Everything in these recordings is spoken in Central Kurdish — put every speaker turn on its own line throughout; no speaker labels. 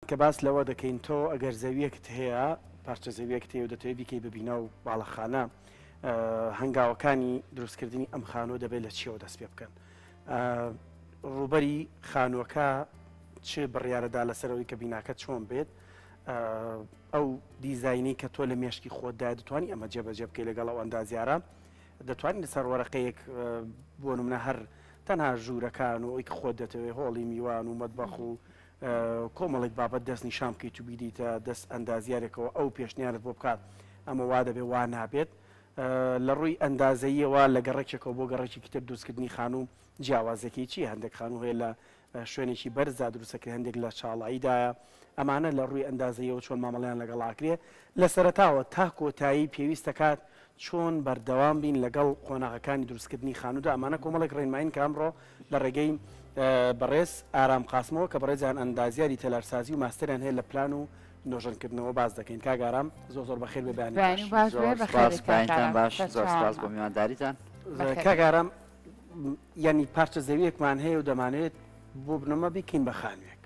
کە باس لەوە دەکەین تۆ ئەگەر زەویەکت هەیە، پارچە زەویەکت هەیە و دەتەوێت بیکەی بە بینا و باڵەخانە، هەنگاوەکانی دروستکردنی ئەم خانووە دەبێت لە چیەوە دەست پێ بکەن؟ ڕووبەری خانووەکە چ بڕیارەدا لەسەرەوەی کە بیناکە چۆن بێت؟ ئەو دیزاینەی کە تۆ لە مێشکی خۆتدا دەتوانی ئەمە جێبەجێ بکەیت لەگەڵ ئەو ئەندازیارە دەتوانین لەسەر وەرەقەیەک بۆ نمونە هەر تەنها ژوورەکان و ئەوی کە خۆت دەتەوێت هۆڵی میوان و مەتبەخ و کۆمەڵێک بابەت دەست نیشان بکەیت و بیدیتە دەست ئەندازیارێکەوە ئەو پێشنیارت بۆ بکات ئەمە وا دەبێت وا نابێت لە ڕووی ئەندازەییەوە لە گەڕەکێکەوە بۆ گەڕەکێکی تر دروستکردنی خانوو جیاوازەکەی چییە هەندێک خانوو هەیە لە شوێنێکی بەرزدا دروستەکرێت هەندێک لە چاڵاییدایە ئەمانە لە ڕووی ئەندازەیەوە چۆن مامەڵەیان لەگەڵ ئاکرێ لە سەرەتاوە تا کۆتایی پێویستەکات چۆن بەردەوام بین لەگەڵ قۆناغەکانی دروستکردنی خانوودا ئەمانە کۆمەڵێک ڕێنمایین کە ئەمڕۆ لە ڕێگەی بەڕێز ئارام قاسمەوە کە بەڕێزیان ئەندازیاری تەلارسازی و ماستەریان هەیە لە پلان و نۆژەنکردنەوە باس دەکەین. کاک ئارام زۆر زۆر بەخێر بێ بەیانی
بەیانی
باش.
باش بێ
زۆر
بەخێر
سپاس
بێی کاک
بەیانتان
ئارام
باش زۆر سپاس
سەرچاوانمان
بۆ میوانداریتان.
بەخێر
کاک
بێی.
ئارام یانی پارچە زەویەکمان هەیە و دەمانەوێت بۆ بنەما بیکەین بە خانووێک.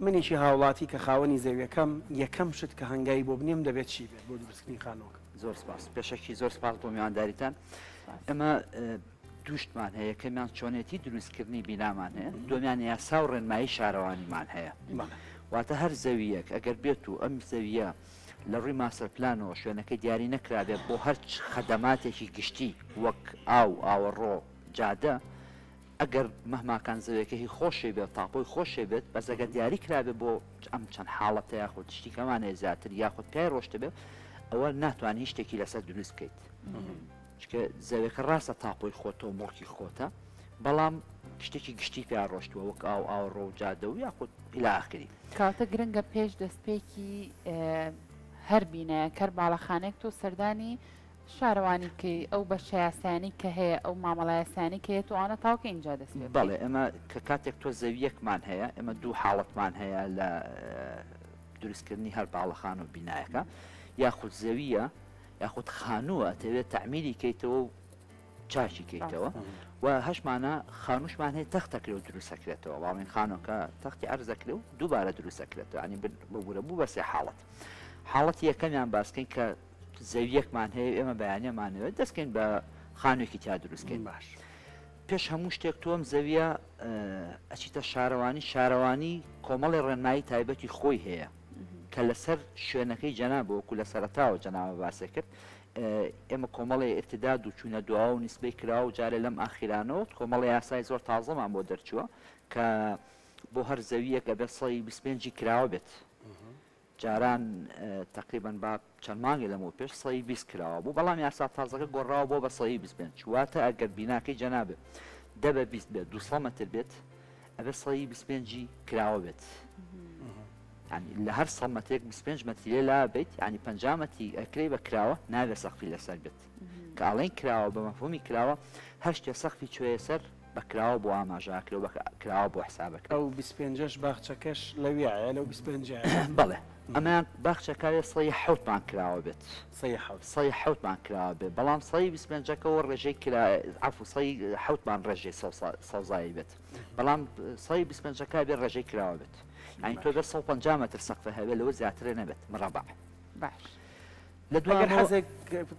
منێکی هاوڵاتی کە خاوەنی زەویەکەم یەکەم شت کە هەنگاوی بۆ بنێم دەبێت چی بێت بۆ دروستکردنی خانووەکە؟
زۆر سپاس پێشەکی زۆر سپاس بۆ میوانداریتان. ئێمە دووشتمان هەیە یەکەمیان چۆنێتی دروستکردنی بینامان هەیە دووەمیان یاسا و ڕێنمایی شارەوانیمان هەیە واتە هەر زەویەک ئەگەر بێت و ئەم زەویە لە ڕووی ماستەر پلانەوە شوێنەکەی دیاری نەکرابێت بۆ هەر خەدەماتێکی گشتی وەک ئاو ئاوەڕۆ جادە ئەگەر مەهماکان زەویەکە هی خۆشی بێت تاپۆی خۆشی بێت بەس ئەگەر دیاری کرابێت بۆ ئەم چەند حاڵەتە یاخود شتی کەمانەیە زیاتر یاخود پیای ڕۆشتە بێت ئەوە ناتوانانی هیچ شتێکی لەسەر دروست بکەیت چکە زەوێکە ڕاستە تاپۆی خۆتە و موڵکی خۆتە بەڵام شتێکی گشتی پیا ڕۆشتووە وەک ئاو ئاوڕۆ و جادە و یاخود إلى آخره.
کەواتە گرنگە پێش دەستپێکی هەر بینایەک هەر باڵەخانەیەک تۆ سەردانی شارەوانی بکەی ئەو بەشە یاسایانەی کە هەیە ئەو مامەڵە یاسایانەی کە هەیە تۆ ئەوانە تەواو کەی ئینجا دەست پێ بکەی.
بەڵێ ئێمە کە کاتێک تۆ زەوییەکمان هەیە ئێمە دوو حاڵەتمان هەیە لە دروستکردنی هەر باڵەخانە و بینایەکە یاخود زەوییە یاخود خانووە ئەتەوێت تەعمیری کەیتەوە و چاکی کەیتەوە و هەشمانە خانووشمان هەیە تەختەکرێ و دروستەکرێتەوە باڵین خانۆکە تەختی ئەرزەکرێ و دووبارە دروستەکرێتەوە ینی ببوورە بوو بە سێ حاڵەت حاڵەتی یەکەمیان باسکەین کە زەویەکمان هەیە ئێمە بەیانەمانەوێت دەستکەین بە خانوێکی تیا دروستکەین
باش
پێش هەموو شتێک تۆم زەویە ئەچیتە شارەوانی شارەوانی کۆمەڵی ڕێنمایی تایبەتی خۆی هەیە کە لەسەر شوێنەکەی جەنابە وەکو لە سەرەتاوە جەنابە باسێ کرد ئێمە کۆمەڵی ئرتداد و چوونە دواوە و نیسبەی کراوە و جارێ لەم ئاخیرانەوە کۆمەڵی یاسای زۆر تازەمان بۆ دەرچووە کە بۆ هەر زەویەک ئەبێت 125 کراوە بێت جاران تقریبا با چەند مانگێ لەمەوە پێش 120 کراوە بوو بەڵام یاسا تازەکە گۆڕاوە بۆ بە 125 واتە ئەگەر بیناکەی جەنابێ دە بە 20 بێت 200 مەتر بێت ئەبێ 125 کراوە بێت یانی لە هەر سەد مەترێک 25 مەتری لێ لا بیت یانی 50 مەتری ئەکرێ بە کراوە نابێ سەقفی لەسەر بێت کە ئەڵێن کراوە بە مەفهومی کراوە هەر شتێ سەقفی چۆیە سەر بە کراوە بۆ ئاماژە ئەکرێ و بە کراوە بۆ حساب ئەکرێ.
ئەو 25ەش باخچەکەش لەویایە لەو 25ەیە؟
بەڵێ ئەمەیان باخچەکە سەی حەوتمان کراوە بێت.
سەی حەوت.
سەی حەوتمان کراوە بێت بەڵام سەی 25ەکەوە ڕێژەی کرا عەفو سەی حەوتمان ڕێژەی سەوزایی بێت بەڵام سەی 25ەکە بێ ڕێژەی کراوە بێت. یانی تۆ گەر 150 مەتر سەقفە هەبێت لەوە زیاترە نەبێت مڕەبع.
باش.
لە
ئەگەر
دوامەوە
حەزێک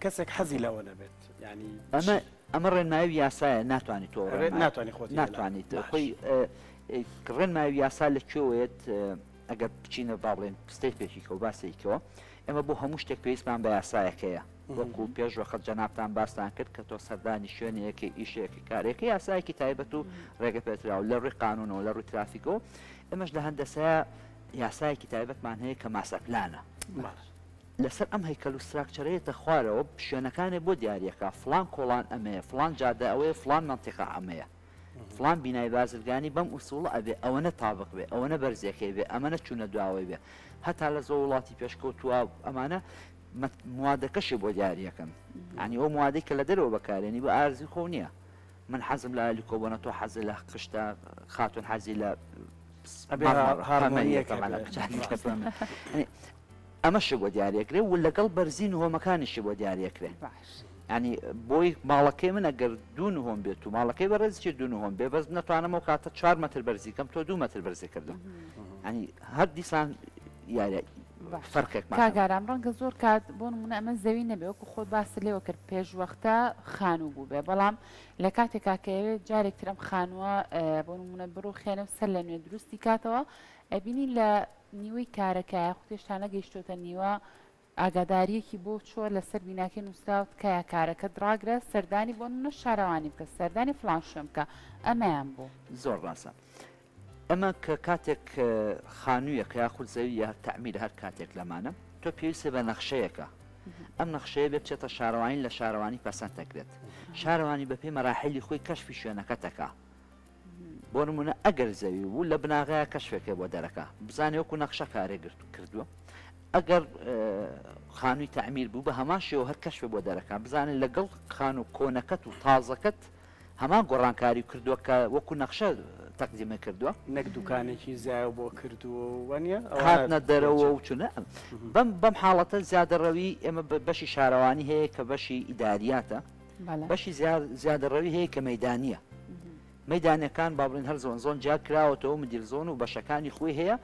کەسێک حەزی لەوە نەبێت یانی
ئەمە ئەمە ڕێنمایی و یاسایە ناتوانیت تۆ
ئەبێت
ڕێنمایی
ناتوانانی خۆت لێ لا
ناتوانیت
باش.
خۆی ڕێنمایی و یاسا لە کوێوەیەت ئەگەر بچینە با بڵێن ستەیپێکیکەوە باسێکەوە ئێمە بۆ هەموو شتێک پێویستمان بە یاسایەک هەیە وەکو پێش وەخت جەنابتان باستان کرد کە تۆ سەردانی شوێنێکی ئیشێکی کارێکی یاسایەکی تایبەت و ڕێگە پێدراو لە ڕووی قانونەوە لە ڕووی ترافیکەوە ئێمەش لە هەندەسەیە یاسایەکی تایبەتمان هەیە کە master plan ە
باش.
لەسەر ئەم هەیکەل و structure ەیەتە خوارەوە شوێنەکانێ بۆ دیاریەکا فڵان کۆڵان ئەمەیە فڵان جادە ئەوەیە فڵان مەنتیقە ئەمەیە فڵان بینای بازرگانی بەم ئوسوڵە ئەبێ ئەوەنە تابق بێ ئەوەنە بەرزیەکەی بێ ئەمەنە چوونە دواوەی بێ هەتا لە زۆر وڵاتی پێشکەوتووە ئەمانە موادەکەشی بۆ دیاریەکەن یانی ئەو موادەی کە لە دەرەوە بەکارێنی بە ئارزی خۆ نییە من حەزم لە ئالیکۆبۆنە تۆ حەزی لە قشتە خاتون حەزی لە
ئەبێ هارمۆنیەک هەبێ.
ئەمەشی بۆ دیاریەکرێ و لەگەڵ بەرزی نهۆمەکانیشی بۆ دیاریەکرێ.
باش.
یانی بۆی ماڵەکەی من ئەگەر دوو نهۆم بێت و ماڵەکەی بەڕێزیشی دوو نهۆم بێ بەس نەتوانم ئەو کاتە چوار مەتر بەرزی کەم تۆ دوو مەتر بەرزی کردم ینی هەر دیسان یاری فەرقێکمان
کاک ئارام ڕەنگە زۆر کات بۆ نمونە ئەمە زەوی نەبێ وەکو خۆت باست لێوە کرد پێش وەختە خانوو بوو بێ بەڵام لە کاتێکا کە ئەوێت جارێک تر ئەم خانووە بۆ نمونە بڕوخێنە و سەر لە نوێ دروستی کاتەوە ئەبینی لە نیوەی کارەکە یاخود هێشتا نەگەیشتۆتە نیوە ئاگاداریەکی بۆ چوە لەسەر بیناکەی نوسراوە تکایە کارەکەت ڕاگرە سەردانی بۆ نمونە شارەوانی بکە سەردانی فڵان شوێن بکە ئەمەیان بۆ.
زۆر ڕاستە ئەمە کە کاتێک خانوویەکە یاخود زەوی یا تەعمیر هەر کاتێک لەمانە تۆ پێویستە بە نەخشەیەکە ئەم نەخشەیە بێ بچێتە شارەوانی لە شارەوانی پەسەند دەکرێت شارەوانی بەپێی مەراحیلی خۆی کەشفی شوێنەکە تەکا بۆ نمونە ئەگەر زەوی بوو لە بناغەیە کەشفێکێ بۆ دەرەکە بزانێ وەکو نەخشە کارێ گرت کردووە ئەگەر خانووی تەعمیر بوو بە هەمان شێوە هەر کەشفێ بۆ دەرەکە بزانێ لەگەڵ خانوو کۆنەکەت و تازەکەت هەمان گۆڕانکاری کردووە کە وەکو نەخشە تەقدیمە کردووە.
نەک دوکانێکی زیایە بۆ کردووە و وانیە؟
هاتنە دەرەوە و چونە بەم بەم حاڵەتە زیادەڕەوی ئێمە بەشی شارەوانی هەیە کە بەشی ئیداریاتە بەشی زیادەڕەوی هەیە کە مەدانیە مەدانەکان با بڵێن هەر زۆن زۆن جیا کراوەتەوە مدیر زۆن و بەشەکانی خۆی هەیە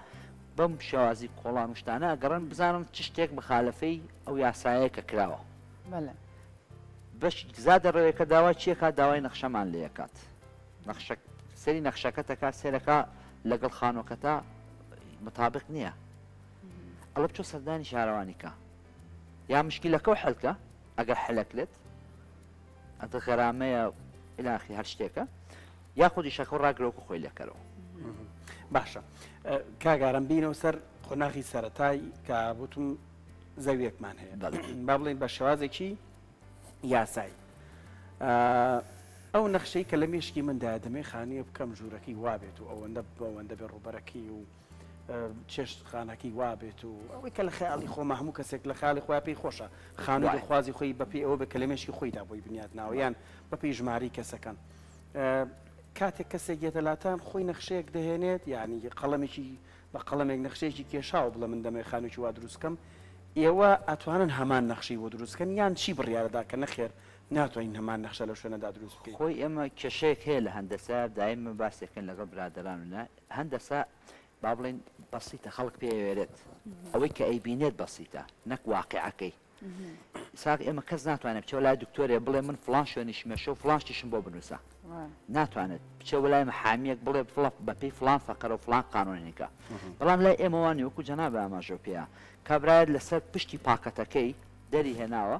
بەم شێوازی کۆڵان و شتانە ئەگەڕن بزانم چ شتێک مخالفەی ئەو یاسایە کە کراوە بەش زادە ڕەوێکە داوای چیەکات داوای نەخشەمان لێکات نەخشە سەری نەخشەکە تەکا سێرەکە لەگەڵ خانۆکەتا مطابق نییە ئەڵە بچۆ سەردانی شارەوانی کە یا مشکلەکە و حلکە ئەگەر حلەکرێت ئەتە غەرامەیە ئیلاخی هەر شتێکە یاخود ئیشەکە ڕاگرەوەکو خۆی لێکەرەوە.
باشە کاک ئارام بینەوە سەر قۆناغی سەرەتای کە وتم زەویەکمان هەیە با بڵێین بە شێوازێکی یاسایی ئەو نەخشەی کە لە مێشکی مندا دەمێ خانوویە بکەم ژوورەکەی وابێت و ئەوەندە بەوەندە بێ ڕووبەرەکەی و چێشتخانەکەی وابێت و ئەوەی کە لە خەیاڵی خۆمە هەموو کەسێک لە خەیاڵی خۆیان پێی خۆشە خانووی دڵخوازی خۆی بەپێی ئەوە بێت کە لە مێشکی خۆیدا بۆی بنیات ناوە یان بەپێی ژمارەی کەسەکان کاتێک کەسێک یەتە لاتان خۆی نەخشەیەک دەهێنێت یعنی قەڵەمێکی بە قەڵەمێک نەخشەیەکی کێشاوە بڵێ من دەمەوێت خانوویەکی وا دروست بکەم ئێوە ئەتوانن هەمان نەخشەی بۆ دروست بکەن یان چی بڕیارەدا کە نەخێر ناتوانین هەمان نەخشە لەو شوێنەدا دروست بکەین؟
خۆی ئێمە کێشەیەک هەیە لە هەندەسە دایمە باسێکن لەگەڵ برادەران و نا هەندەسە با بڵێین بەسیتە خەڵک پێ ئەوێرێت ئەوەی کە ئەیبینێت بەسیتە نەک واقیعەکەی ساغ ئێمە کەس ناتوانێت بچێ لای دکتۆرێ بڵێ من فڵان شوێنیش مێشە و فڵان شتیشم بۆ بنووسە ناتوانێت بچێ وەلای محامیەک بڵێ فڵە بەپێی فڵان فەقەرە و فڵان قانونێکە بەڵام لای ئێمەوانی وەکو جەناب ئاماژە پێیە کابرایەت لەسەر پشتی پاکەتەکەی دەری هێناوە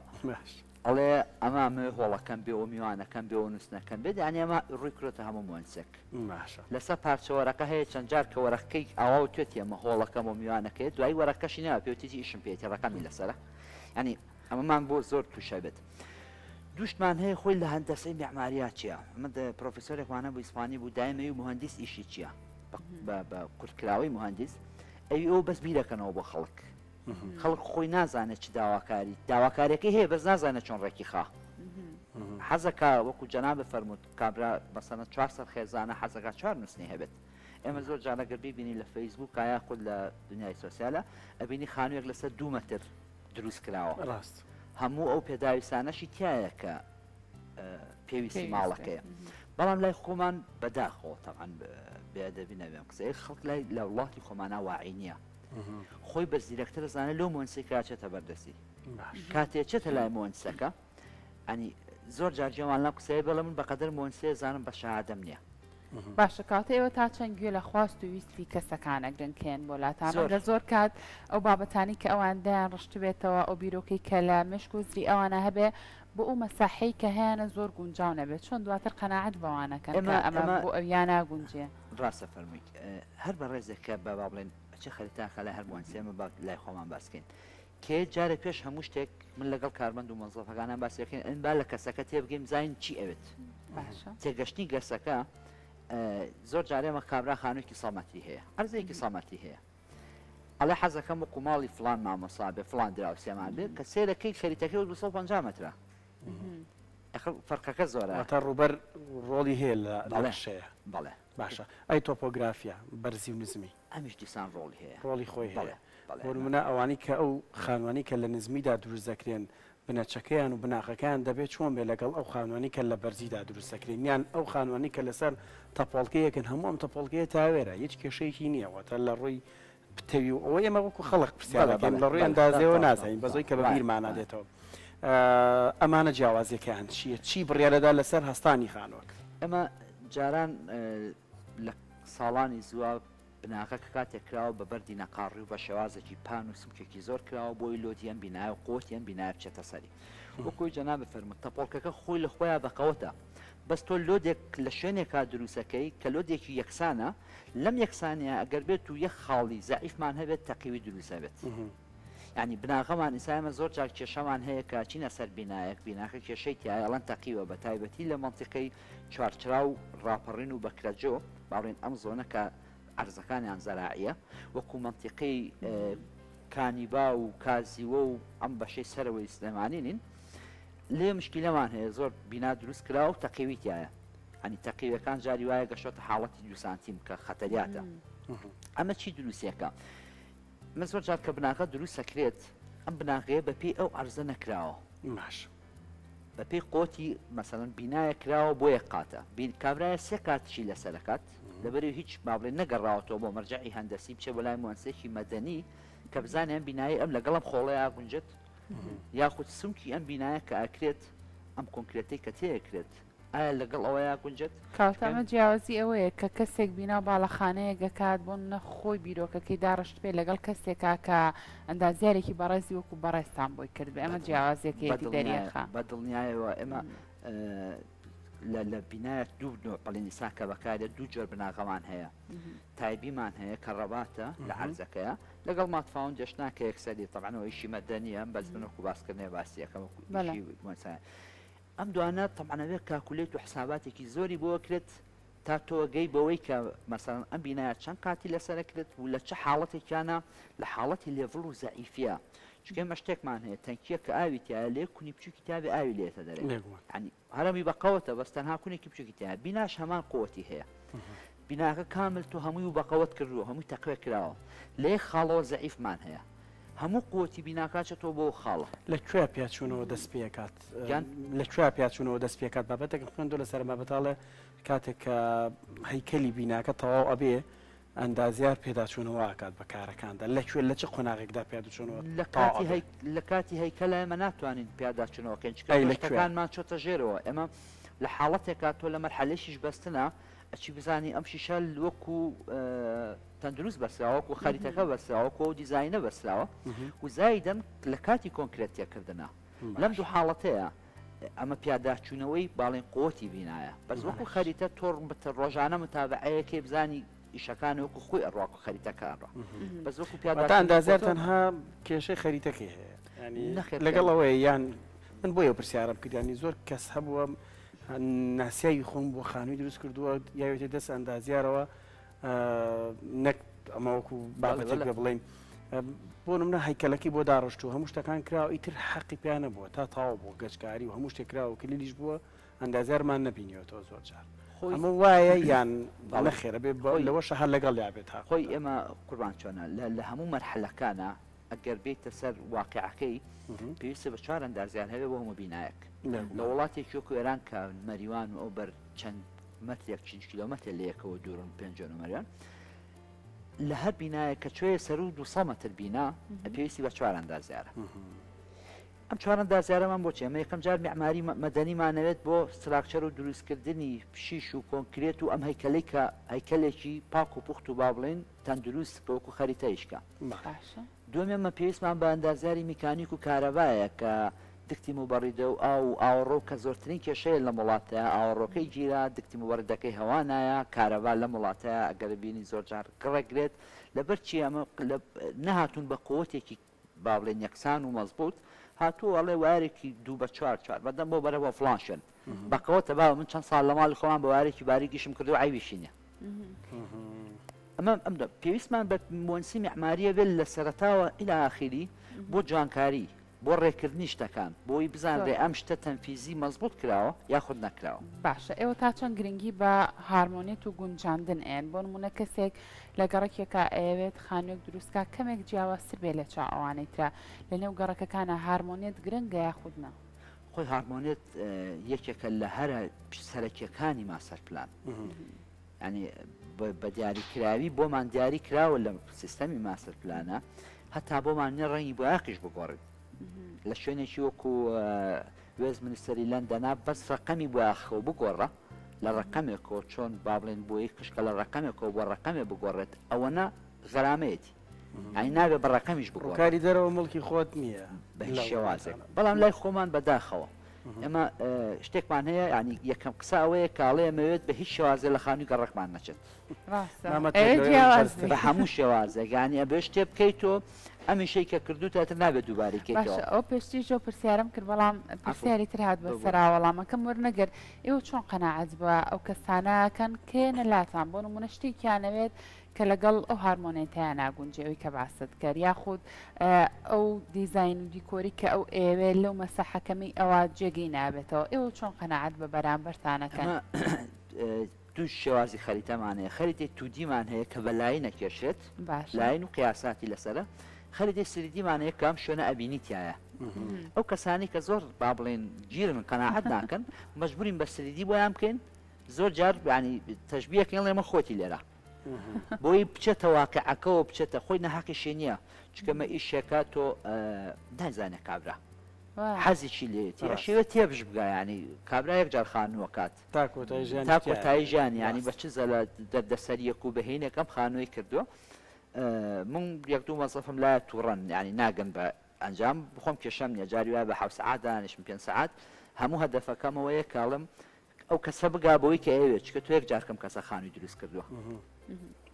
ئەڵێ ئەمە ئەمەوێ هۆڵەکەم بێ و میوانەکەم بێ و نووستنەکەم بێت یانی ئەمە ڕووی کرۆتە هەموو موەنسێک
باشە.
لەسەر پارچە وەرەقە هەیە چەند جار کە وەرەقەکەی ئاوا وتوێتی ئەمە هۆڵەکەم و میوانەکەیە دوایی وەرەقەکەشی ناوە پێوتیتی ئیشم پێیەتی ڕەقەمی لەسەرە یانی ئەمەمان بۆ زۆر تووشە بێت دووشتمان هەیە خۆی لە هەندەسەی مێعماریا چییە ئەمە پرۆفیسۆرێکمانە بوو ئیسپانی بوو دایمەوی موهەندیس ئیشی چییە بە کورتکراوەی موهەندیس ئەوی ئەو بەس بیرەکەنەوە بۆ خەڵک خەڵک خۆی نازانێت چ داواکاری داواکاریەکەی هەیە بەس نازانێت چۆن ڕێکی خا حەزەکە وەکو جەنابت فەرمووت کابرا مەسەنە چوار سەر خێزانە حەزەکە چوار نووسنی هەبێت ئێمە زۆر جار ئەگەر بیبینی لە فەیسبووک یاخود لە دنیای سۆسیالە ئەبینی خانوویەک لەسەر دوو مەتر دروست کراوە
ڕاست
هەموو ئەو پێداویستانەشی تایە کە پێویستی ماڵەکەیە بەڵام لای خۆمان بەداخەوە تەعاان بێدەبی نەبێم قسەی خەڵک لای لە وڵاتی خۆمانە واعی نییە خۆی بە زیرەکتر ئەزانێت لەو مۆنسەی کە ئەچێتە بەردەستی کاتێ چێتە لای مۆنسەکە ئەنی زۆر جار جێوان لەم قسەیە بڵێ من بەقەدەر مۆنسێ زانم بە شەهادەم نییە.
باشە کاتە ئێوە تا چەند گوێ لە خواست و ویستی کەسەکان ئەگرن کێن بۆ لاتان ڕەنگە زۆر کات ئەو بابەتانی کە ئەوان دایان ڕشتبێتەوە ئەو بیرۆکەی کە لە مێشک و زری ئەوانە هەبێ بۆ ئەو مەساحەی کە هەیانە زۆر گونجاو نەبێت چۆن دواتر قەناعەت بەوانەکەن کە ئەمە بۆ ئەویان ناگونجێ؟
ڕاستە فەرموویت هەر بەڕێزێک کە بە با بڵێن ئەچێ خەریتان لای هەر مهندسێ ئێمە با لای خۆمان باس کەین کێ جارێ پێش هەموو شتێک من لەگەڵ کارمەند و مۆزەفەکانان باسی دەکەین ئەن با لە کەسەکە تێبگەین بزانین چی ئەوێت
باشە
تێگەشتنی گەسەکە زۆر جارێ ئێمە کابرا خانوویەکی سەد مەتری هەیە عەرزێکی سەد مەتری هەیە ئەڵێ حەزەکەم وەکو ماڵی فڵان مامۆسا بێ فڵان دراوسێمان بێ کە سێرەکەی خەریتەکەی وەک 250 مەترە ئەخر فەرقەکە زۆرە
واتە ڕووبەر ڕۆڵی هەیە لە
بەڵێ
نەخشەیە
بەڵێ
باشە ئەی تۆپۆگرافیا بەرزی و نزمی؟
ئەمیش دیسان ڕۆڵی هەیە.
ڕۆڵی خۆی
بەڵێ
هەیە.
بەڵێ
بۆ نموونە ئەوانەی کە ئەو خانوانەی کە لە نزمیدا دروست دەکرێن. بنەچەکەیان و بناغەکەیان دەبێت چۆن بێت لەگەڵ ئەو خانوانەی کە لە بەرزیدا دروست دەکرێن یان ئەو خانوانەی کە لەسەر تەپۆڵکەیەکن هەموو ئەم تەپۆڵکەیە تاوێرە هیچ کێشەیەکی نییە واتە لە ڕووی پتەوی و ئەوە ئێمە وەکو خەڵک پرسیار دەکەین لە ڕووی ئەندازەوە نازانین بەزۆی کە بە بیرمانە دێتەوە ئەمانە جیاوازیەکەیان چییە چی بڕیارەدا لەسەر هەستانی خانووەکە؟
ئێمە جاران لە ساڵانی زووە بناغە کە کاتێک کراوە بە بەردی نەقاڕی و بە شێوازێکی پان و سمکێکی زۆر کراوە بۆی load ی ئەم بینایە و قوتی ئەم بینایە بچێتە سەری. وەک ئەوەی جەنابت فەرمووت تەپۆڵکەکە خۆی لە خۆیا بە قەوەتە بەس تۆ load ێک لە شوێنێکا دروسەکەی کە load ێکی یەکسانە لەم یەکسانیە ئەگەر بێت و یەک خاڵی زەعیفمان هەبێت تەقیوی دروست ئەبێت. یانی بناغەمان ئیسا ئێمە زۆر جار کێشەمان هەیە کە چینە سەر بینایەک بیناکە کێشەی تایە ئەڵەن تەقیوە بە تایبەتی لە مەنتیقەی چوارچرا و ڕاپەڕین و بەکرەجۆ با بڵێین ئەم زۆنە کە عەرزەکانیان زەراعیە وەکو مەنتیقەی کانیبا و کازیوە و ئەم بەشەی سەرەوەی سلێمانی نین لێ مشکیلەمان هەیە زۆر بینا دروست کرا و تەقیوی تایە ئەنی تەقیوەکان جاری وایە گەشتە حاڵەتی دو سانتیم کە خەتەریاتە ئەمە چی دروستەکە من زۆر جار کە بناغە دروست ئەکرێت ئەم بناغەیە بە پێی ئەو عەرزە نەکراوە.
باش.
بە پێی قۆتی مەسەلەن بینایە کراوە بۆ یەک قاتە بین کابرایە سێ قاتشی لەسەر ئەکات لەبەری هیچ با بڵێن نەگەڕاوەتەوە بۆ مەرجەعی هەندەسی بچێ بۆ لای موەنسێکی مەدەنی کە بزانێ ئەم بینایەی ئەم لەگەڵ ئەم خۆڵەیا ئەگونجێت یاخود سمکی ئەم بینایە کە ئەکرێت ئەم کۆنکرێتەی کە تێ ئەکرێت ئایا لەگەڵ ئەوەیا گونجێت؟
کەواتە ئەمە جیاوازی ئەوەیە کە کەسێک بینا و باڵەخانەیەک ئەکات بۆ نمونە خۆی بیرۆکەکەی داڕشتبێ لەگەڵ کەسێکا کە ئەندازیارێکی بەڕێزی وەکو بەڕێزتان بۆی کردبێ ئەمە جیاوازیەکەیەتی دەریەخا.
بە دڵنیایەوە ئێمە لە بینایەک دوو نوع بەڵێن ئیسا کە بەکارێت دوو جۆر بناغەمان هەیە tie beam مان هەیە کە ڕەباتە لە عەرزەکەیە لەگەڵ mat foundation ا کە یەکسەری تەبعەن ئەوە ئیشی مەدەنیە بەس من وەکو باسکردنێ باسی ئەکەم وەکو ئیشی ئەم دوانە تەبعەن ئەبێ calculate و حساباتێکی زۆری بۆ ئەکرێت تا تۆ ئەگەی بەوەی کە مەسەلەن ئەم بینایە چەند قاتی لەسەر ئەکرێت و لە چ حاڵەتێکیانە لە حاڵەتی level و زەعیفیە چونکە ئێمە شتێکمان هەیە تەنکیە کە ئاوی تایە لێ کونی بچوکی تابێ ئاوی لێتە دەرێ
بێگومان.
یعنی هەرەمی بە قەوەتە بەس تەنها کونێکی بچوکی تایە بیناش هەمان قوتی هەیە بیناکە کامل تۆ هەمووی و بەقەوەت کردووە هەمووی تەقوێ کراوە لە یەک خاڵەوە زەعیفمان هەیە هەموو قوتی بیناکە ئەچێتەوە بۆ ئەو خاڵە.
لە کوێ پیاچوونەوە دەست پێکات؟
گیان؟
لە کوێ پیاچوونەوە دەست پێکات؟ بابەتێکم خوێندووە لەسەر ئەم بابەتە ئەڵێ کاتێک کە هەیکەلی بیناکە تەواو ئەبێ ئەندازیار پێداچوونەوە ئەکات بە کارەکاندا لە کوێ لە چ قۆناغێکدا پیادچوونەوە
لە
تەواو
کاتی
ئەبێ؟
هەی لە کاتی هەیکەلا ئێمە ناتوانین پیاداچوونەوە کەین چونکە
ئەی
تۆ
لە کوێ؟
شتەکانمان چۆتە ژێرەوە ئێمە لە حاڵەتێکا تۆ لە مەرحەلەی شیش بەستنا ئەچی بزانی ئەم شیشە وەکو تەندروست بەسراوە وەکو خەریتەکە بەسراوە وەکو ئەو دیزاینە بەسراوە و زایدەن لە کاتی کۆنکرێت تێکردنە لەم دوو حاڵەتەیە ئەمە پیاداچوونەوەی باڵین قوتی بینایە بەس وەکو خەریتە تۆ ڕۆژانە متابعەیەکەی بزانی ئیشەکان وەکو خۆی ئەڕوا و خەریتەکە ئەڕوا بەس وەکو
پیادا ئەندازیار تەنها کێشەی خەریتەکەی هەیە لەگەڵ ئەوەیە یان من بۆیە پرسیارم کردیانی زۆر کەس هەبووە ناسیاوی خۆم بۆ خانووی دروست کردووە یاوێتە دەست ئەندازیارەوە نەک ئەمە وەکو بابەتێک بێ بڵین بۆ نمونە هەیکەلەکەی بۆ داڕشت و هەموو شتەکان کرا و ئیتر حەقی پیا نەبووە تا تەواو بووە گەچکاری و هەموو شتێک کرا و کلیلیش بووە ئەندازیارمان نەبینیوەتەوە زۆر جار ئەمە وایە یان نەخێرە بێ لەوەشە هەر لەگەڵ یا بێت تا
خۆی ئێمە قوربان چۆنە لە هەموو مەرحەلەکانە ئەگەر بێیتە سەر واقیعەکەی پێویستە بە چوار ئەندازیار هەبێ بۆ هەموو بینایەک لە وڵاتێکی وەکو ئێران کە مەریوان و ئەو بەر چەند مەترێک چین کیلۆمەتر لە یەکەوە دوورن پێنجۆن و مەریوان لە هەر بینایە کە چۆیە سەر و 200 مەتر بینا پێویستی بە چوار ئەندازیارە ئەم چوار ئەندازیارەمان بۆ چی ئەمە یەکەم جار معماری مەدەنیمانەوێت بۆ structure و دروستکردنی شیش و کۆنکرێت و ئەم هەیکەلەی کە هەیکەلێکی پاک و پوخت و با بڵێین تەندروست کە وەکو خەریتە ئیشکا.
باشە.
دووەم ئێمە پێویستمان بە ئەندازیاری میکانیک و کارەبایە کە duct ی موبەڕیدە و ئاو و ئاوەڕۆ کە زۆرترین کێشەیە لەم وڵاتەیا ئاوەڕۆکەی گیرا duct ی موبەڕیدەکەی هەوا نایە کارەبا لەم وڵاتەیا ئەگەر بینی زۆر جار گڕەگرێت لەبەر چی ئەمە نەهاتوون بە قوتێکی با بڵێن یەکسان و مەزبوط هاتووە ئەڵێ وایەرێکی دوو بە چوار چوار بەدەم بۆ بەرە بۆ فڵان شوێن بەقەوەتە باوە من چەند ساڵ لە ماڵی خۆمان بە وایەرێکی باریکیشم کردو عەیبیشی نییە ئەمە ئەم پێویستمان بە مۆنسی معماریە بێت لە سەرەتاوە ئیلا ئاخیری بۆ جوانکاری. بۆ ڕێکردنی شتەکان بۆی بزانرێ ئەم شتە تەنفیزی مەزبوط کراوە یاخود نەکراوە.
باشە ئێوە تا چەند گرنگی بە هارمۆنیەت و گونجاندن ئەیەن؟ بۆ نموونە کەسێک لە گەڕەکێکا ئەیەوێت خانووێک دروست کا کەمێک جیاوازتر بێ لە چاو ئەوانەی ترا، لە نێو گەڕەکەکانا هارمۆنیەت گرنگە یاخود نا؟
خۆی هارمۆنیەت یەکێکە لە هەرە سەرەکیەکانی ماستەر پلان. یانی بە دیاریکراوی بۆمان دیاری کراوە لە سیستەمی ماستەر پلانە هەتا بۆمان نیە ڕەنگی بۆیاقیش بگۆڕین لە شوێنێکی وەکو وێست منستەری لەندەنا بەس ڕقەمی بۆیاخەوە بگۆڕە لە ڕقەمێکەوە چۆن با بڵێن بۆی قشکە لە ڕقەمێکەوە بۆ ڕقەمێ بگۆڕێت ئەوەنە غەرامەیەتی ئەی نابێ بە ڕقەمیش بگۆڕێت
کاری دەرەوە مڵکی خۆت نییە
بە هیچ شێوازێک بەڵام لای خۆمان بەداخەوە ئێمە شتێکمان هەیە ینی یەکەم قسە ئەوەیە کاڵێ ئەمەوێت بە هیچ شێوازێ لە خانووی گەڕەکمان نەچێت بە هەموو شێوازێک ینی ئەبێ شتێ بکەیت تۆ ئەمیشەی کە کردوتە تر نابێت دووبارەی کەیتەوە
ئەو پێشتی ژۆ پرسیارم کرد بەڵام پرسیاری تر هات بە سەرا وەڵامەکەم وەرنەگرت ئێوە چۆن قەناعەت بە ئەو کەسانەکەن کێنە لاتان بۆ نمونە شتێکیانەوێت کە لەگەڵ ئەو هارمۆنێتەیا ناگونجێ ئەوی کە باست کرد یاخود ئەو دیزاین و دیکۆری کە ئەو ئەیەوێ لەو مەساحە کەمەی ئەوە جێگەی نابێتەوە ئێوە چۆن قەناعەت بە بەرامبەرتانەکەن؟
ئەمە دوو شێوازی خەریتەمان هەیە خەریتەی 2D مان هەیە کە بە line ئەکێشرێت
باشە
line و قیاساتی لەسەرە خەریتەی 3D مان هەیە کە ئەم شوێنە ئەبینی تایە ئەو کەسانی کە زۆر با بڵێن گیرن قەناعەت ناکەن مەجبورین بە 3D بۆیان بکەین زۆر جار ینی تەشبیەکەین ڵێ من خۆتی لێرە بۆی بچێتە واقعەکەەوە بچێتە خۆی نەحەقیشی نییە چکەمە ئیشێکە تۆ نازانێ کابرا حەزیی لێتی ئەشێوە تێبش بگا ینی کابرا یەک جار خانووە کات
تا کۆتایی ژیان
تا کۆتایی ژیان ینی بە چ زەلە دەردەسەریەک و بەهینێکم خانووی کردووە من یەک دوو مەزەفم لایە تووڕەن ینی ناگەن بە ئەنجام بخۆم کێشەم نییە جاری وایە بە حەوت سەعات دانیشم پێنج سەعات هەموو هەدەفەکەمەوەیە کاڵم ئەو کەسە بگا بەوەی کە ئەیەوێت چونکە تۆ یەک جار کەم کەسە خانووی دروست کردووە.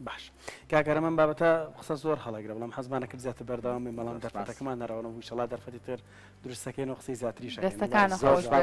باش کاک ئارام ئەم بابەتە قسە زۆر هەڵەگرە بەڵام حەزمان نەکرد زیاتر بەردەوام بین بەڵام دەرفەتەکەمان نەرەوەنەوە ئینشەڵا دەرفەتی تر دروستەکەین و قسەی زیاتریش ئەکەین.
دەستەکانت
زۆر
خۆش
سوپاس.
بێت.